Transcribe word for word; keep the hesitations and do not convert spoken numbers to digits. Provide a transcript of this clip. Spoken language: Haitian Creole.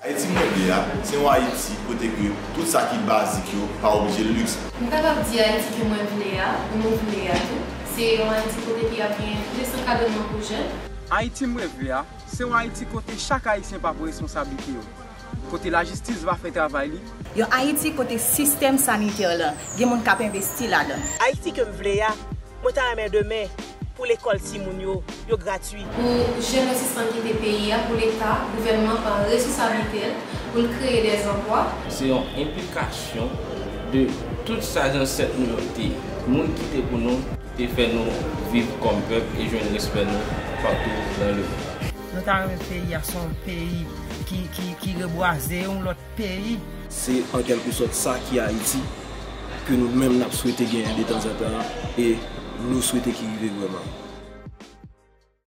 Ayiti mwen vle a, se yon Ayiti kote ke tout sa ki bazik yo pa oblije liks. M kapab di Ayiti ke mwen vle a, ou nou vle a tou, se yon Ayiti kote ki ap gen plis ankadreman pou jèn. Ayiti m reve a, se yon Ayiti kote chak Ayisyen pa pran responsablite yo, kote lajistis va fè travay li. Yon Ayiti kote sistèm sanitè lan gen moun k ap envesti ladan. Ayiti ke m vle a, mwen ta renmen demen pou lekòl timoun yo, yo gratwi. Pou jèn yo sispann kite peyi a, pou Leta, gouvènman pran responsablite l pou l kreye dèzanplwa. Se yon enplikasyon de tout sa zansèt nou yo te, moun kite pou nou, te fè nou viv kòm pèp e jwenn respè nou patou nan lemonn. Nou ta renmen peyi a se yon peyi ki, ki, ki rebwaze yon lòt peyi. Se an kèlkesòt sa ki Ayiti ke nou menm n ap swete genyen detanzantan e nou swete ki rive vrèman.